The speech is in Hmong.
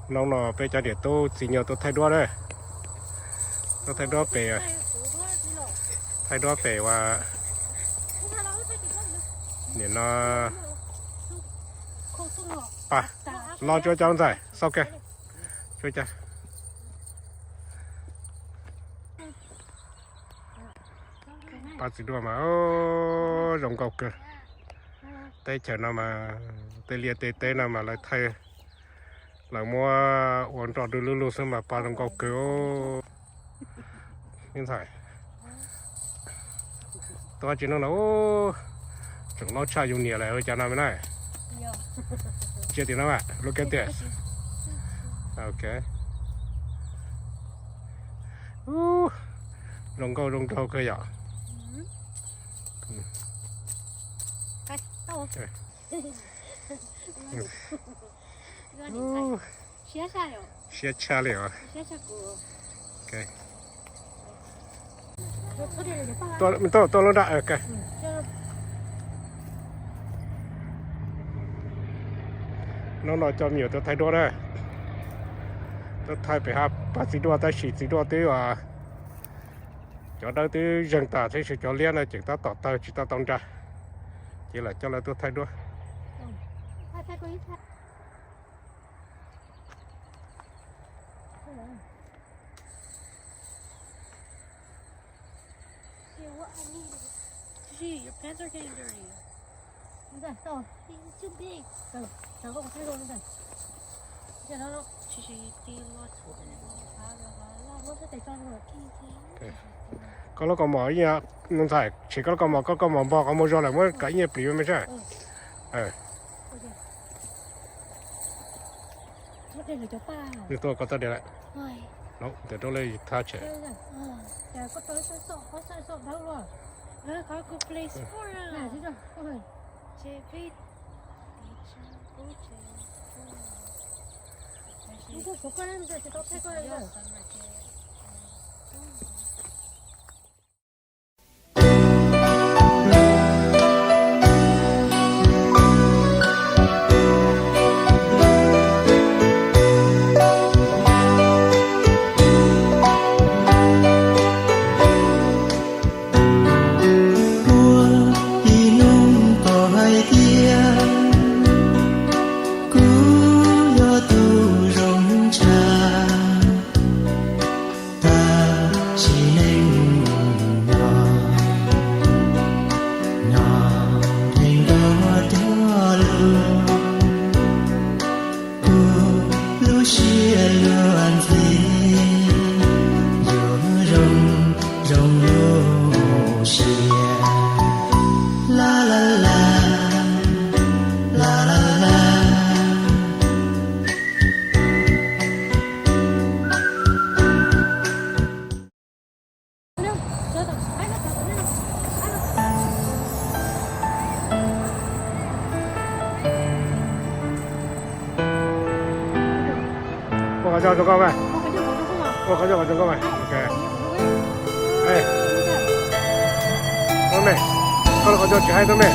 Hnub no peb cov niam tub txiv nyuag tuaj thaij duab na. Tuaj thaij duab pem, thaij duab pem uas nim no pa los tsuav cov ntxhais xauj ke, tsuav cov pab txiv duaj mas zoo nkauj kawg. Teb chaws no mas tej liaj tej teb no mas lawv thaij, lawv muab ua nroj du lug lug xwb mas pab zoo nkauj kawg. Ntxhais, tuaj tsis no no tseem laub tshaj yus niam lawm cov no me na. Tsis tias no lub kev tias. Ok. Zoo nkauj zoo nraug kawg yom. Siab tshaj li os. Tuaj lub nraj. Hnub no coj me nyuam tuaj thaij duab na. Tuaj thaij pem hav pab txiv duaj tab sis txiv duaj twb, cov dawb twb zeeg tas tab sis cov liab no tseem tab tom tawg tsis tau tau nra. Ces lam coj lawv tuaj thaij duab. Koj lub kaus mom ib yam, ntxhais, tshem koj lub kaus mom, koj kaus mom npog qhov muag zog lawm muab kom ib yam plis me sab. Nws tuaj koj txoj diav lawm. Ntawm rau lej thab tshem. Muaj ib hnub tau hais tias kuv yog tus zoo tshaj, tab sis neeg no, no dheev nrog cog lus. Kuv lub siab luag ntxhi yuav zoo zoo lub siab. La la la, la la la. Ua qhov coj zoo nkauj mas. Ua qhov coj zoo nkauj mas. Ok. Tuaj me, koj lub qhov coj tsis haib tuaj me.